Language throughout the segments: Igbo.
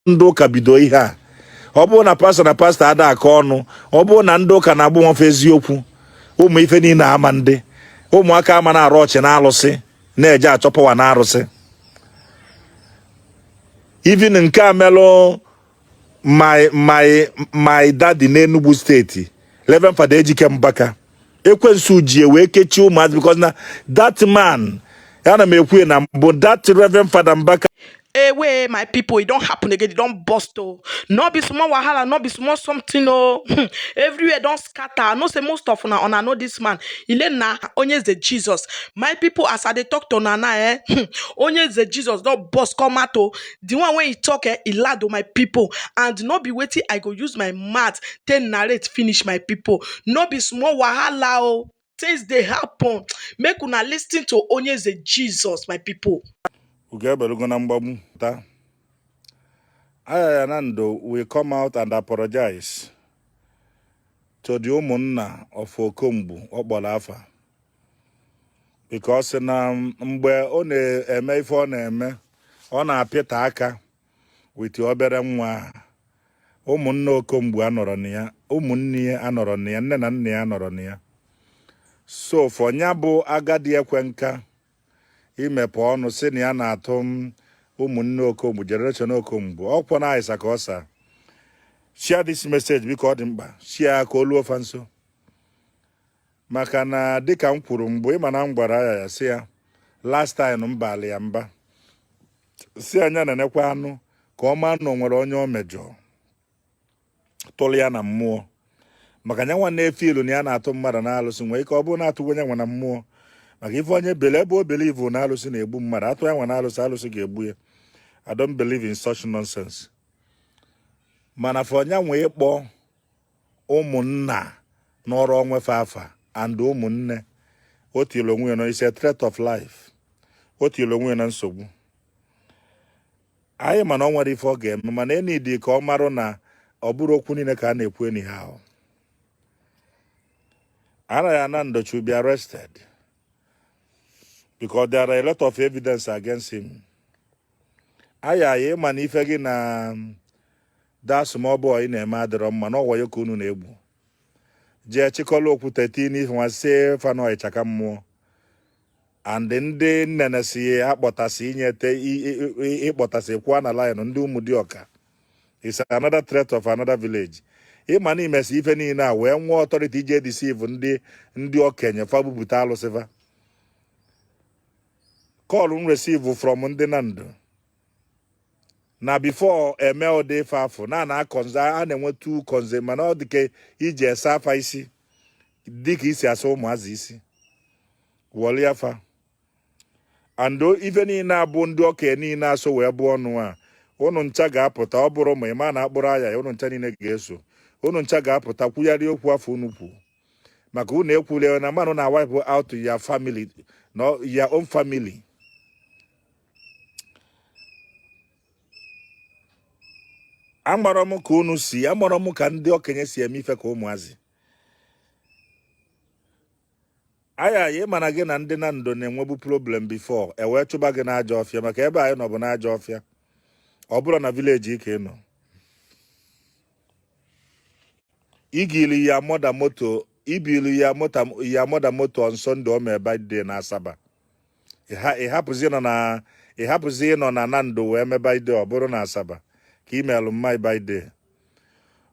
Ndị ụka bido ihe a. Ọ bụrụ na pastọ na pastọ ada akọ ọnụ, ọ bụrụ na ndị ụka na-agba nwafe eziokwu, ụmụ ife niile ama ndị ụmụaka ama na-arụ ọchị na alụsị na-eje achọ power na arụsị. Even nke a melụ my daddy n'Enugu Steeti, Reverend Fada Ejike Mbaka, ekwensu ji wee kechie ụmụazị, because na that man, ana m ekwu na mbụ, that Reverend Fada Mbaka. Ewe, my people, e don happen again. E don burst o. No be small wahala, no be small something o. Everywhere don scatter. I know say most of una, una know this man. Ile na Onyeze Jesus. My people, as I dey talk to una now, eh, Onyeze Jesus don burst come out o. The one wey he talk, eh, e loud o, my people. And no be wetin I go use my mouth take narrate finish, my people. No be small wahala o. Things dey happen. Make una listen to Onyeze Jesus, my people. Ugo ebelugo na mgbagbu taa. Ayaya Nando will come out and apologize to the ụmụnna of Okomgbu ọ kpọrọ afa, because na mgbe ọ na-eme ife ọ na-eme, ọ na-apịta aka with obere nwa ahụ. Ụmụnne Okomgbu anọrọ na ya, ụmụnne ya anọrọ na ya, nne na nna ya anọrọ na ya. So for nya bụ agadi ekwe nka imepe ọnụ si na ya na-atụ m ụmụnne Okomgbu, generation Okomgbu, ọkwọ na aịsa ka ọ sa. Share this message, biko, ọ dị mkpa. Share ka olu ofa nso, maka na dịka m kwuru mbụ, ịma na m gwara ya, ya si ya last time m baala ya mba, si anya na-enekwa anụ ka ọ maa na o nwere onye o mejọ tụrụ ya na mmụọ, maka nya nwa na-efe ilu na ya na-atụ mmadụ na alụsị nwee ike ọ bụrụ na atụgwo onye nwe na mmụọ, maka ife onye bele ebe o believe na alụsị na-egbu mmadụ, atụ ya nwa na alụsị, alụsị ga-egbu ya. I don't believe in such nonsense. Mana for onye nwe ịkpọ ụmụnna n'ọrụ onwefe afa and ụmụnne, o tiri onwe ya na is a threat of life. O tiri onwe ya na nsogbu. Anyị mana ọ nwere ife ọ ga-eme, mana enidi ka ọ marụ na ọ bụrụ okwu niile ka a na-ekwu anyhow. Anaghị Nando should be arrested because there are a lot of evidence against him. Aya ya, ịma na ife gị na that small boy na-eme adịrọ mma, na ọwayo ka unu na-egbu. Jee chịkọla okwute tii n'ife nwa sie fanọ ịchaka mmụọ and ndị nnene si akpọtasị inyete ịkpọtasị kwụọ na line. Ndị Ụmụdịọka is another threat of another village. Ịma na imesi ife niile a wee nwee authority ije deceive ndị okenye fa bupụta alụsịfa. Call m receive from ndị na ndụ na before eme ụdị ife afọ na na akọnze a na-enwe two kọnze, mana ọ dị ka iji ese afa isi dịka isi asa ụmụazị isi wọlie afa and ife niile abụ ndị okenye niile asọ wee bụ ọnụ a. Unu ncha ga-apụta, ọ bụrụ ma ịma na akpụrụ aya ya, unu ncha niile ga-eso, unu ncha ga-apụta kwugharị okwu afọ unu kwu, maka unu ekwule na mmanụ na wipe out your family, no, your own family. Amarọ m ka unu si, amarọ m ka ndị okenye si eme ife ka ụmụazị aya ya. Ịma na gị na ndị na ndo na-enwebu problem before e wee chụba gị n'ajọ ọfịa, maka ebe anyị nọ bụ n'ajọ ọfịa. Ọ bụrụ na village ka ị nọ, igili ya mother moto, ibili ya moto, ya mother moto on Sunday o mee birthday na Asaba. Ịhapụzi ịnọ na Nando wee mee birthday, ọ bụrụ na Asaba ka imelụ mma birthday.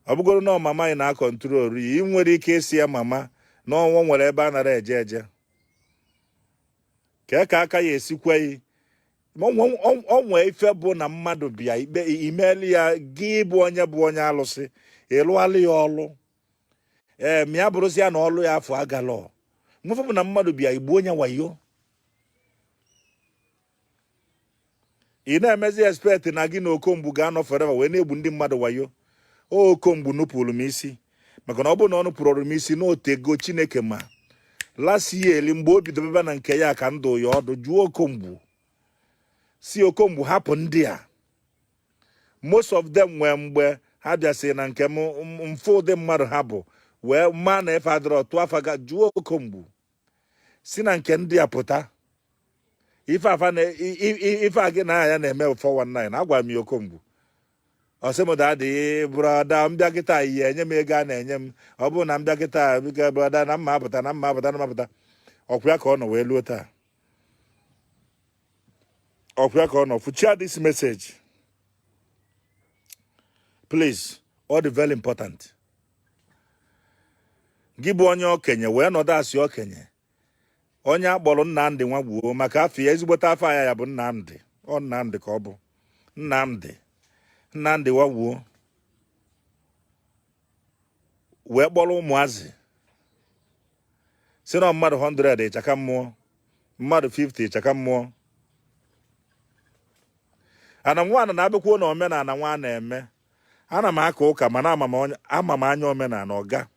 Ọ bụgoro na mama anyị na-acontrol ya, ị nwere ike isi ya mama na ọnwa nwere ebe a nara eje eje ka aka ya esikwe yi. Onwe ife bụ na mmadụ bịa ikpe imeli ya, gị bụ onye alụsị, ịlụalụ ya ọlụ, ee, ma ya bụrụzi ya na ọlụ ya afọ agalọ nwefe bụ na mmadụ bịa igbu onye wayo. Ị na-emezi expect na gị na Okomgbu ga-anọ forever wee na-egbu ndị mmadụ wayo. Okomgbu nupụrụ m isi, maka na ọ bụrụ na ọ nupụrụ m isi n'otego Chineke ma last year eli mgbe o bido bebe na nke ya ka ndụ ya ọdụ jụọ Okomgbu, si Okomgbu hapụ ndị a. Most of them nwee mgbe ha bịasị na nke m mfe ụdị mmadụ ha bụ wee maa na efe adịrọ tụọ afa ga jụọ Okomgbu si na nke ndị a pụta. Ife afa na ife a gị na ya na-eme 419, agwara m ya Okomgbu. Ọ sị m, "Daddy, brother, m bịa kịta ihe enye m ego a na-enye m. Ọ bụrụ na m bịa kịta, biko brother, na mma apụta, na mma apụta, na mma apụta." Ọkwa ya ka ọ nọ wee luo taa. Ọkwa ya ka ọ nọ. Fuchia this message, please. Ọ dị very important. Gị bụ onye okenye wee nọdụ asị okenye, onye akpọrọ Nnamdị Nwagbuo, maka afọ ya, ezigbote afọ ya, ya bụ Nnamdị. Ọ Nnamdị ka ọ bụ, Nnamdị, Nnamdị Nwagbuo, wee kpọrọ ụmụazị si na mmadụ 100 ịchaka mmụọ, mmadụ 50 ịchaka mmụọ. Ana nwa na-abịakwuo na omenala nwa na-eme. Ana m aka ụka, mana ama m anya omenala. Ọga,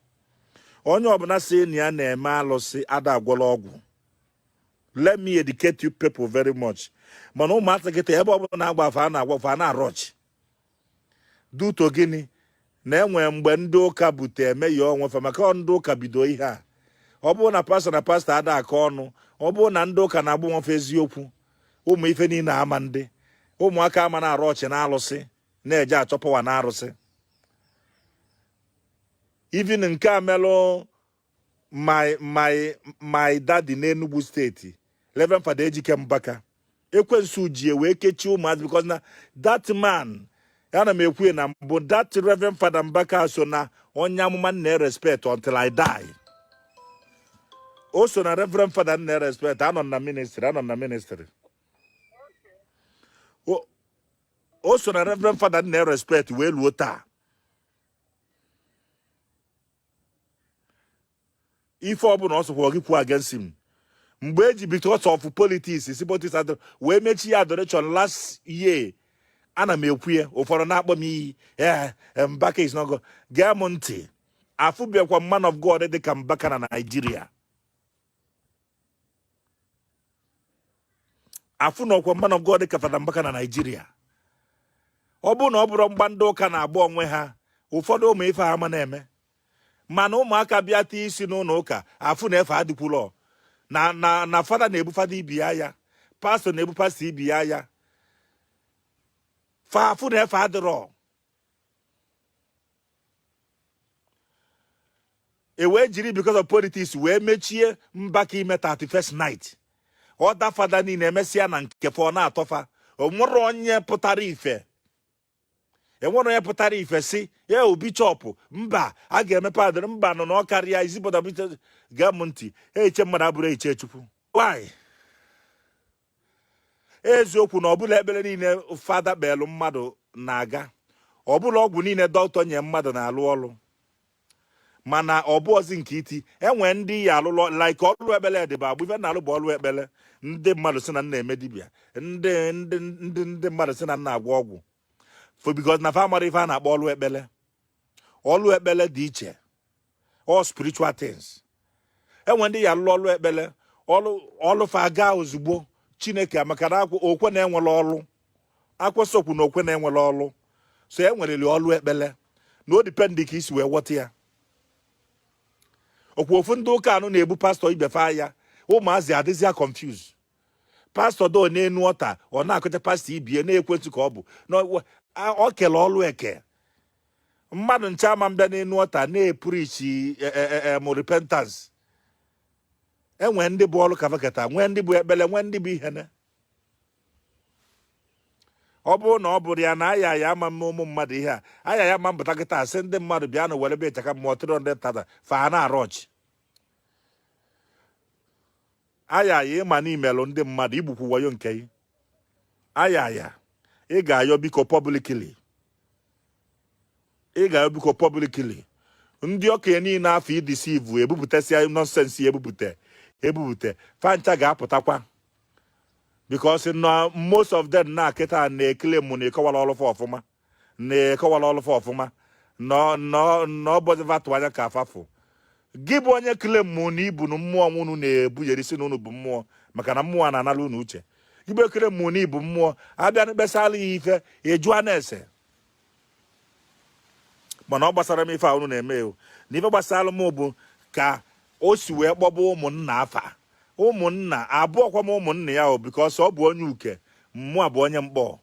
onye ọbụla si na ya na-eme alụsị ada agwọla ọgwụ. Let me educate you people very much. Mana ụmụazị kịta, ebe ọbụla na-agba afa, a na-agwa afa, a na-arọchi duto. Gịnị na enwe mgbe ndị ụka bute eme ya onwefa? Maka ọ ndị ụka bido ihe a. Ọ bụrụ na pastọ na pastọ ada akọ ọnụ, ọ bụrụ na ndị ụka na-agba nwefe eziokwu, ụmụ ife niile ama, ndị ụmụaka ama na-arụ ọchị na alụsị na-eje achọ power na arụsị. Even nke a melụ my daddy n'Enugu Steeti, Reverend Father Ejike Mbaka, ekwensu ji wee kechie ụmụazị, because na that man, ana m ekwu na mbụ, that Reverend Father Mbaka so na onye amụma nna respect until I die. O so na Reverend Father nna respect. Anọ na ministry, anọ na ministry. O so na Reverend Father nna respect wee luo taa. Ife ọbụla ọ sọkwa gị kwuo against him, mgbe eji because of politics si politics adọ wee mechie ya adoration last year, ana m ekwu ya, ụfọdụ na-akpọ m iyi. Ee, Mbaka is not God. Gee m ntị, afụbịakwa man of God dị ka Mbaka na Nigeria. Afụnọkwa man of God dị ka Fada Mbaka na Nigeria. Ọ bụrụ na ọ bụrụ mgba ndị ụka na-agba onwe ha, ụfọdụ ụmụ ife ha ama na-eme. Mana ụmụaka bịa tee isi n'ụlọ ụka, afụ na efe adịkwulọ na fada na-ebu fada ibi ya, ya pastọ na-ebu pastọ ibi ya, ya fa afụ na efe adịrọ. E wee jiri because of politics wee mechie Mbaka ime 31st night. Other fada niile emesịa na nke fa, ọ na-atọfa. O nwere onye pụtara ife, enwere onye pụtara ife si ya o bishọp mba a ga-emepe adịrị mba nọ na ọ karịa izipụta. Gee m ntị, eche mmadụ abụrụ eche Chukwu. Why? Eziokwu na ọbụla ekpere niile fada kpelụ mmadụ na-aga, ọbụla ọgwụ niile dọkịta nye mmadụ na-alụ ọlụ, mana ọ bụ ozi nke iti enwe ndị ya alụlọ like ọlụ ekpele dịba agbụ. Ife na-alụ bụ ọlụ ekpele. Ndị mmadụ sị na nna eme dibịa, ndị ndị ndị ndị mmadụ sị na nna agwọ ọgwụ for because na fa amara ife a na-akpọ ọlụ ekpele. Ọlụ ekpele dị iche, all spiritual things. Enwe ndị ya alụlụ ọlụ ekpele, ọlụ ọlụ fa gaa ozugbo. Chineke maka na okwe na-enwela ọlụ akwụsokwu na okwe na-enwela ọlụ. So e nwereli ọlụ ekpele na o depend ka isi wee ghọta ya. Okwu ofu ndị ụka anụ na-ebu pastọ ibefe aya, ụmụazị adịzịa confuse. Pastọ do n'enu altar, ọ na-akụcha pastọ ibie na-ekwensu ka ọ bụ na ọ kele ọlụ eke mmadụ nche ama mbịa n'enu altar na-epreachi m repentance. Enwe ndị bụ ọlụ kavakata, nwee ndị bụ ekpele, nwee ndị bụ ihene. Ọ bụrụ na ọ bụrụ ya na aya ya ama mme ụmụ mmadụ ihe a, aya ya ma mpụta kịta asị ndị mmadụ bịa na were bịa ịchaka mmụọ 300,000, fa ha na-arụ ọchị. Aya ya ịma na imelụ ndị mmadụ igbukwu wayo nke gị. Aya ya ị ga-ayọ biko publicly, ị ga-ayọ biko publicly. Ndị okenye niile afọ ideceive ebupụtasịa nonsense, ebupụta ebupụta fancha ga-apụtakwa, because na most of them na kịta na-ekele mụ na ịkọwara ọlụfa ọfụma, na ịkọwara ọlụfa ọfụma na ọ bụziva tụ anya ka afafụ. Gị bụ onye claim mụ na ibu na mmụọ unu na-ebuyerisi na unu bụ mmụọ, maka na mmụọ na-anara unu uche. Gị bụ claim mụ na ibu mmụọ, abịa kpesara ya ife ịjụa na-ese. Mana ọ gbasara m ife a unu na-eme o na ife gbasara m bụ ka o si wee kpọba ụmụnna afa ụmụnna abụọ kwa m ụmụnna ya o, because ọ bụ onye uke, mmụọ bụ onye mkpọ.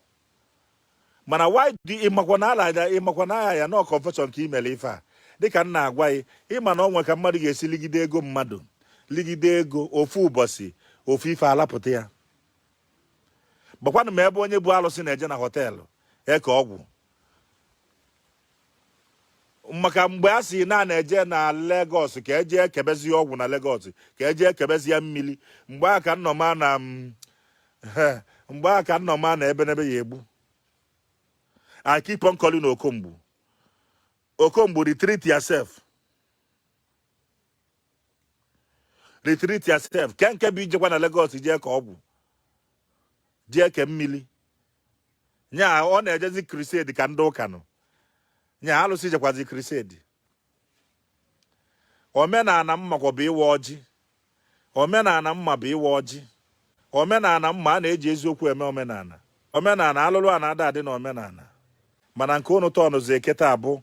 Mana why do ịmakwa na ala aja, ịmakwa na aya ya na confession ka ị mere ife a? Dịka m na-agwa gị, ịma na ọ nwe ka mmadụ ga-esi ligide ego mmadụ, ligide ego, ofu ụbọchị ofu ife alapụta ya. Gbakwanụ m ebe onye bụ alụsị na-eje na hotel eke ọgwụ, maka mgbe a sị na na-eje na Lagos ka eje ekebezi ọgwụ na Lagos, ka eje ekebezi ya mmiri, mgbe a ka nnọma na mgbe a ka nnọma na ebenebe ya egbu. I keep on calling Okomgbu. Okomgbu, retreat yourself, retreat yourself. Ke nke bụ ijekwa na Lagos jee ka ọgwụ, jee ke mmiri nya? Ọ na-ejezi crusade ka ndị ụka nọ nya alụsị jekwazi crusade. Omenala mmakwa bụ ịwa ọjị. Omenala mma bụ ịwa ọjị. Omenala mma a na-eji eziokwu eme omenala. Omenala alụlụ a na-ada adị na omenala, mana nke unu tọnụzi kịta bụ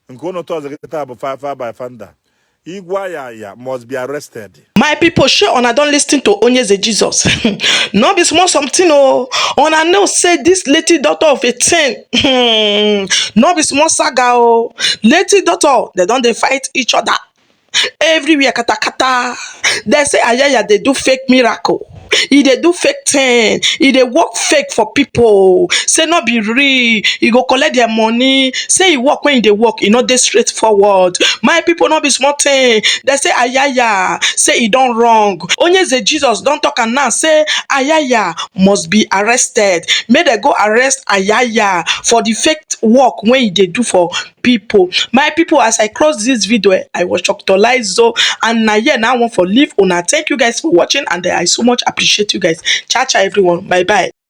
nke unu tọnụzi kịta bụ fire by thunder. Igwe Ayaya must be arrested. My people, sure una don listen to Onyeze Jesus. No be small something o. Una know say this lady doctor of a thing, no be small saga o. Lady doctor, dem don dey fight each other. Everywhere katakata. Dem say Ayaya dey do fake miracle. E dey do fake thing. E dey work fake for people. Say no be real. E go collect their money. Say e work when e dey work, e no dey straightforward. My people, no be small thing. Dem say Ayaya say e don wrong. Onyeze Jesus don talk am now say Ayaya must be arrested. Make dem go arrest Ayaya for the fake work wey e dey do for people. My people, as I cross this video, I was shocked o, and na here now I want for leave una. Thank you guys for watching, and I so much appreciate you guys. Ciao ciao, everyone. Bye bye.